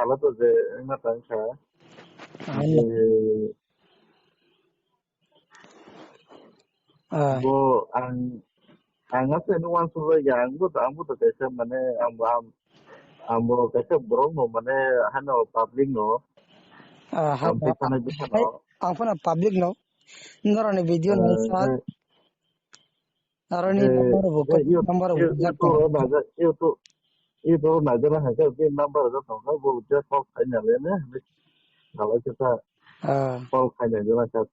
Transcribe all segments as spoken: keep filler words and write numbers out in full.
Wngkha. Ano. Je, ah, bo ang, ang aswk no uansuk ya, ang bo, ang bo to kaisa mane, ang bo, ang, ang bo kaisa borok no mane, hano public no. Ah, hai ang ba, tei sanai bwsa hai, no. Ang phano public no. Norokni video no, eh, sa. Eh, Aroni eh, number bo, eh, you, number bo, you, you to naja, you to, you to naja na haka, bini number rok tongkha, bo je call khaina le ne, halai khe ta, ah, call khaina jora kha.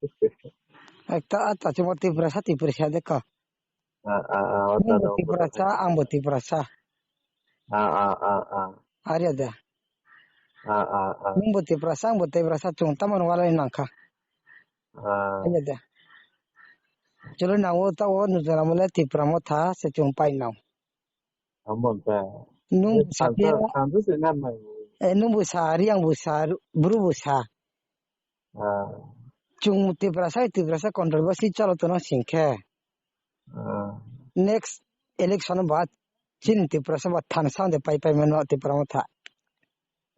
Ekta ata chuma Tiprasa, Tiprasa de ka. Ah, ah, ah, ata Nungbo da, Tiprasa, angbo Tiprasa. Ah, ah, ah, ah. Arya da. Ah, ah, ah. Nungbo Tiprasa, angbo Tiprasa, chung tamon walai nangkha. Ah. Arya da. Cholo nango ta o nujora mole Tipra Motha se chung pai nang. Amo ta. Nung eh, sapya. Sansa, sansa se ngan nang. Eh, nungbo sa, Riang bo sa, Bru bo sa. Ah. Chung Tiprasa, Tiprasa controversy chalo tono singkhe. Ah. Next election ba chini Tiprasa ba thansa de pai pai mano Tipra Motha.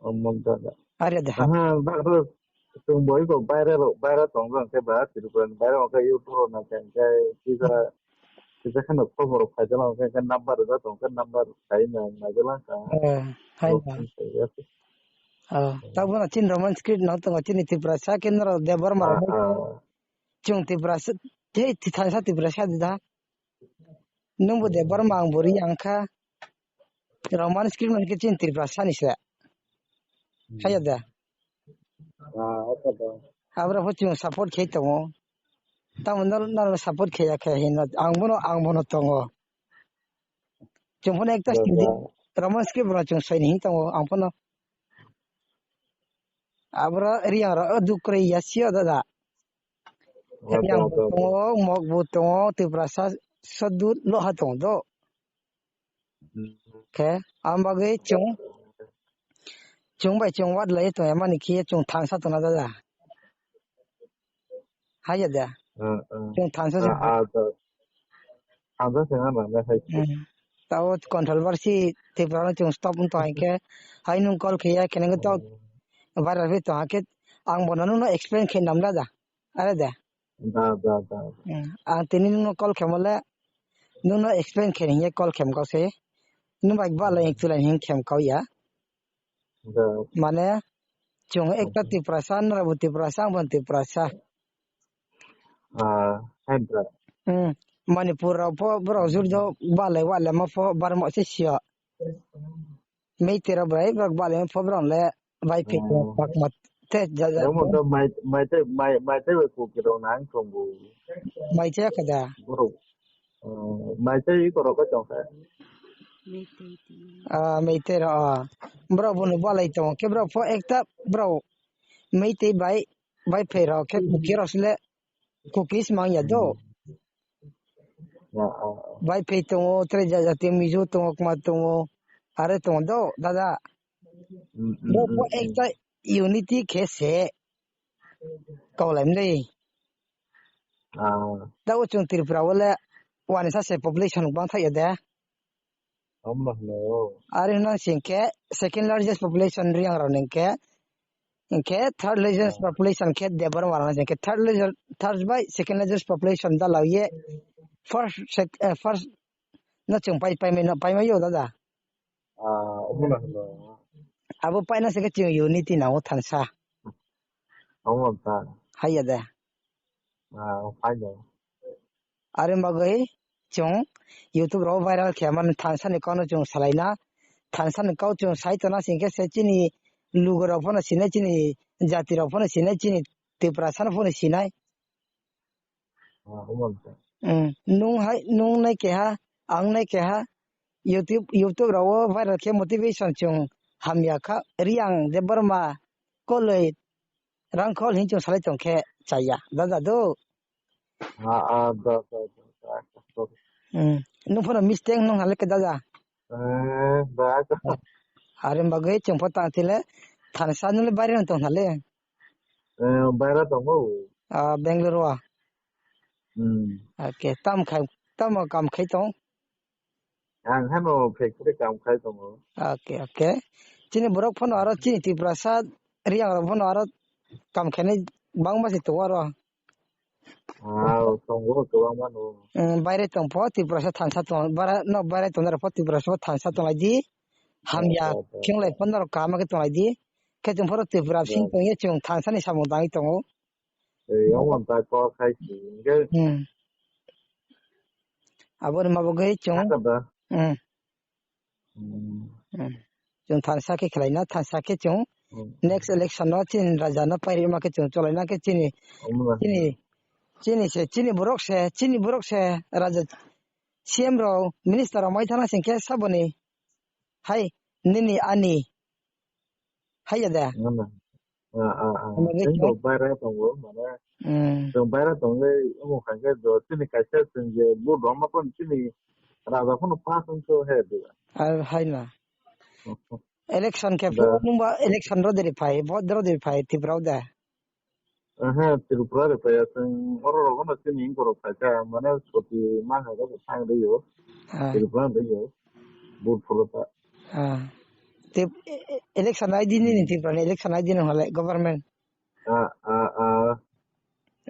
Omon da da. Are da. Aha, ba ro tung boi ko baira ro, baira tong jang ke ba, Tripura ni baira ke YouTube na ke ke kisa, kisa khana khobor phai jala ke ke number da tong ke number phai na na jala ka. Eh, hai ba. Ah, tabuna chin Roman script no tongo chini Tiprasa ke noro Debbarma. Ah, ro. Ah. Chung Tiprasa, tei thansa Tiprasa da. Nungbo Debbarma ang bo Riang kha. Roman script no ke chin Tiprasa ni se. Hmm. Khaya da. Ah, okay da. Abra pho chung support khe tongo. Tamo nor, nor support khe ya khe hin no. Ang bono, ang bono tongo. Chung phano ekta da, Hindi, da. Roman script bono chung soi ni hin tongo. Ang phano. Abra Riang ro, o duk kore ya sio da da. Riang bo tongo, Mok bo tongo, Tiprasa sodu loha tongo do. Hmm. Khe, ang bagwi chung, chung bai chung wat lai tong mani khe chung thansa tongna da da. Haya da. Hmm, hmm. Chung thansa se. Ah, ah, da. Thansa se na na hai. Hmm. Tao controversy Tripura no chung stop wng tong hai khe, hai nung call khe ya khe nang to. Hmm. Viral phi tong hai khe ang bono nung no explain khe nam da da. Are da. Da, da, da. Hmm. Ang tini nung no call khe mole nung no explain khe ni call khe kau se. Nung bai ba lai Hmm. Tulai hin khe kau ya. Da. Mane, chung ekta Tiprasa, nora bo Tiprasa, ang bo Tiprasa. Ah, hai bra. Hmm. Manipur rok pho, borok jur do, balai wale ma pho, barmo se sio. Meitei rok bai, borok balai ma pho, borok le, bai phi, hmm, pakma, te, ja, ja, Amo to mai, mai te, mai, mai te bai kuki rok nang thong bu. Mai te kada. Borok. Oh, mai tei iko rok ko chong kha. Ah, Meitei rok, ah. Borok bono balai tongo. Khe borok pho ekta borok Meitei bai, bai phai rok khe Kuki rok sile Kuki se mang ya do. Hmm. Ya, ah, ah. Bai phai tongo, tre ja-, jati Mizo tongo, kma tongo, are tongo do, dada. Hmm, hmm, Borok pho hmm, hmm. Ekta unity khe se. Kaulai mle. Ah. Da o chung Tripura o le wanisa se population bang thai de. Amla hno. Are hwnang sing khe second largest population Riang rok ning khe. Ing khe third largest, ah, population khe Debbarma rok ning khe third largest, third bai second largest population da lau ye first sec-, eh, first no chung pai, pai mai no, pai mai yo dada. Ah, omo na hwnwi. Abo paina se khe chwng unity nango thansa. Omo ta. Haiya de. Ah, o paina. Are bagwi chwng YouTube rok viral khe man thansa ni kokno chwng salaina. Thansa ni kok chwng sai tona sing khe se chini lugo rok phano sinai, chini jati rok phano sinai, chini Tiprasa no phano sinai. Ah, omo ta. Mm, nung hai, nung nai keha, ang nai keha, YouTube, YouTube rao viral khe motivation chwng hamya kha, Riang Debbarma koloi rangkhol hin chwng salai tong khe chaya, dada do. Ah, ah, da, da, da, da, da. Mm, nung phano mistake nung halai khe dada. Eh, ba ka. Are bagwi chwng pho tang tile thansa nule baire no tong hale. Eh, baira tongo. Ah, Bangalore o. Hmm. Okay, tam khai, tamo kam khai tong? Ang hano factory kam khai tongo. Okay, okay. Chini borok phano aro chini Tiprasa Riang rok phano aro kam khainai bangma se tongo aro. Ah, tongo, kwbangma no. Eh, baire tong pho Tiprasa thansa tong, bara no baire tong rok pho Tiprasa thansa tong lai di. Hamya khenglai pho norok kaham khe tong lai di. Khe chwng phoro Tripura sing tong ye chwng thansa ni samung tangwi tongo. Ei, omo ta kok khai si, hingke. Hmm. Aboni ma bagwi chwng. Sakha da. Hmm. Hmm. Hmm. Chwng thansa khe khlaina, thansa khe chwng Hmm. next election no chini raja no pairima khe chwng cholaina khe chini, Omo na. chini, chini se, chini borok se, chini borok se raja C M rok, minister rok mai thana sing khe saboni hai nini ani Haiya da. Ngana. Ah, ah, ah. Ano ge Chwng chwng. Bo baira tongo, mane, Hmm. Chwng baira tongo, omo khaikhe do, chini kaisa chwng je, bo rwma phone chini raja phone pass wngkhe he diba. Ah, haina. Election khe Da. Phone nungba election ro deri phai, vote ro deri phai, Tripura da. Aha, Tripura re phai, chwng oro rogo no chini borok phaikha, mane, soti ma khaikhe bo thang rio, Ah. Tripura rio, vote pholo ta. Ah. Te, e-, e-, election I D nini Hmm. Tripura ni election I D no hale government. Ah, ah, ah.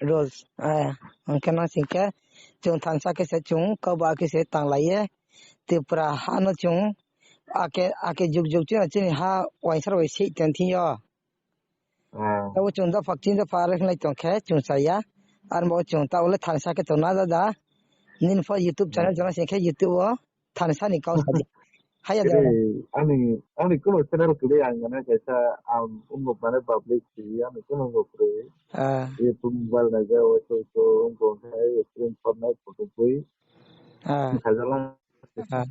Rules. Ah, hwnkhe no singkhe chwng thansa khe se chwng koba khe se tang lai ye. Tripura ha no chwng ake, ake juk juk chwng chini ha waisa rwi se tong thing yo. Ah. Tabo chwng dopha tin dopha rwkhlai tongkhe chwng chaya. Armo chwng ta ule thansa khe tongna dada. Nini pho YouTube channel Hmm. chana singkhe YouTube o thansa ni kau sadi. Haya Kiri, dada. Ani, ani kuno channel kiri ang gana kaisa ang umbo mane public si ani kuno go kiri. Ah. YouTube mobile na ja o so so umbo hai screenshot nai photo pui. Ah. Khajalang. Ah.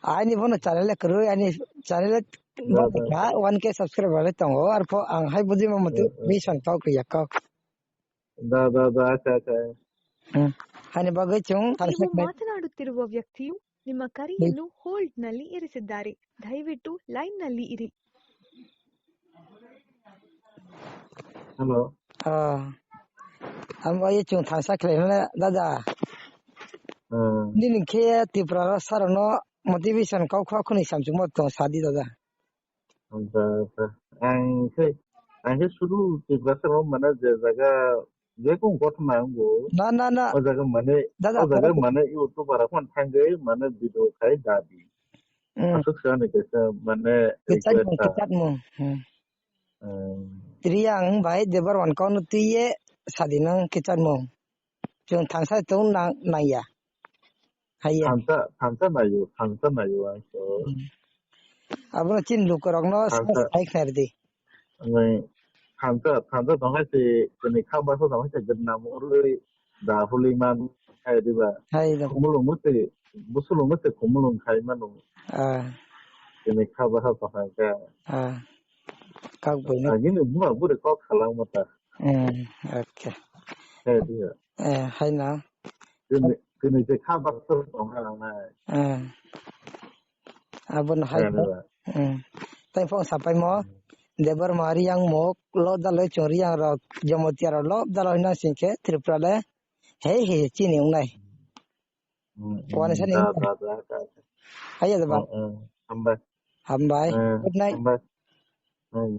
Ani bono channel kwrwi, ani channel Da, da. Ka one K subscriber le tongo, arpho ang hai budi mo mutu Eh, eh. Mission kau kya kau. Da, da, da, acha, acha. Hmm. Hani bagwi chwng thansa ನೀವು khnai. ಮಾತನಾಡುತ್ತಿರುವ ವ್ಯಕ್ತಿಯು ನಿಮ್ಮ ಕರೆಯನ್ನು ಹೋಲ್ಡ್‌ನಲ್ಲಿ ಇರಿಸಿದ್ದಾರೆ. ದಯವಿಟ್ಟು ಲೈನ್‌ನಲ್ಲಿ ಇರಿ. Hello. Ah. Ang bai chwng thansa khlai hwnle, dada. Hmm. Nini khe Tripura rok sar no motivation kau kha khuni samchung mo tong sadi, dada. Acha, acha. Ang khe, ang khe suru Tripura sar no mane je jaga, je kung gotma ang bo. Na, na, na. O jaga mane, Dada, o jaga para mane YouTuber rok man thangwi mane video khai dabi. Hmm. Aswk sa ni kaisa mane Kechat request mo, ta. Kechat mo. Hmm. Hmm. Riyang bai Debar wan kau no twi ye sadi nang kechat mo. Chwng thansa tong nang, nang ya. Haiya. Thansa, thansa nayo, thansa nayo ang so. Hmm. Abono chini lukurokno Thansa. Sai khnai rwdi. Nai, thansa, thansa tong hai se, kini kha basa tong hai se, gwnam urui, da huli man, hai diba. Hai da. Khumulung mo se, busulung mo se, khumulung khai mano. Ah. Kini kha basa tong hai ka. Ah. Kak boino. Agini buma bure kok khalang mata. Hmm, okay. Hai diba. Eh, hai na. Kini, kini je kha basa tong hai lang nai. Eh. Abon hai. Hai diba. Hmm. Tai phong sapai mo. Hmm. Debar mari yang mok lo daloi chori yang rok jomotia rok lo daloi na singke Tripura le. Hei hei chini ungnai. Hmm, hmm. Wan sani. Da, da, da, da. Hai ya ba. Hmm, hmm. Hambai. Hambai. Hmm, good night. Hambai. Hmm.